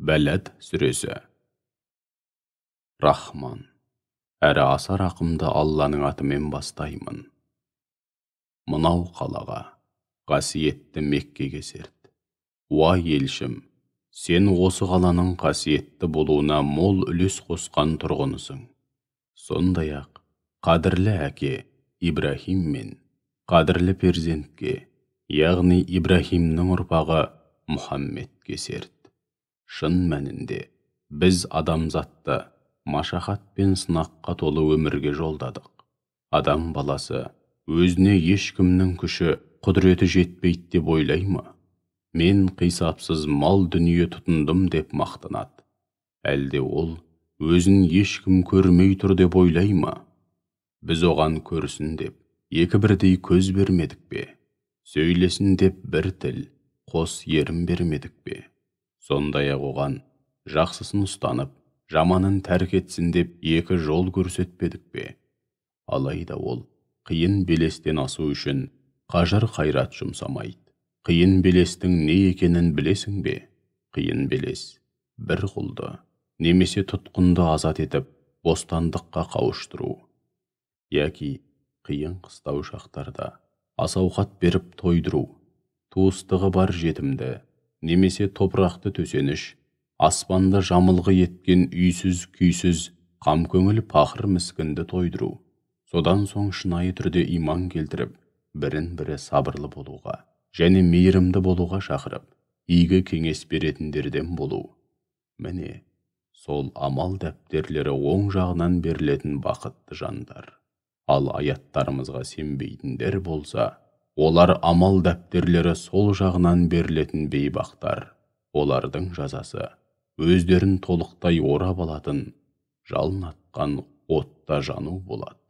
Бәләд сүресі. Рахман, әрі аса рақымды Алланың атымен бастаймын. Мынау қалаға, қасиетті Меккеге серт. Уа елшім, сен осы қаланың қасиетті болуына мол үлес қосқан тұрғынысың. Сондай-ақ, қадірлі әке Ибрахим мен қадірлі перзентке, яғни Ибрахимнің ұрпағы Мұхаммедке серт. Шын мәнінде, біз адамзатты машақат пен сынаққа толы өмірге жолдадық. Адам баласы өзіне ешкімнің күші, құдіреті жетпейді деп ойлай ма? Мен қисапсыз мал дүние тұтындым деп мақтанады. Әлде ол өзін ешкім көрмей тұр деп ойлай ма? Біз оған көрсін деп екі бірдей көз бермедік пе? Сөйлесін деп бір тіл, қос ерін бермедік пе? Сондай-ақ оған жақсысын ұстанып, жаманын тәрк етсін деп екі жол көрсетпедік пе? Алайда ол қиын белестен асу үшін қажыр қайрат жұмсамайды. Қиын белестің не екенін білесің бе? Қиын белес бір құлды немесе тұтқынды азат етіп, бостандыққа қауыштыру. Яки қиын қыстау шақтарда ас-ауқат беріп тойдыру, туыстығы бар жетімді немесе топырақты төсеніш, аспанды жамылғы еткен үйсіз күйсіз қамкөңіл пақыр міскінді тойдыру. Содан соң шынайы түрде иман келтіріп, бірін-бірі сабырлы болуға және мейірімді болуға шақырып, игі кеңес беретіндерден болу. Міне, сол амал дәптерлері оң жағынан берілетін бақытты жандар. Ал аяттарымызға сенбейтіндер болса, олар амал дәптерлері сол жағынан берілетін бейбақтар. Олардың жазасы өздерін толықтай орап алатын жалын атқан отта жану болады.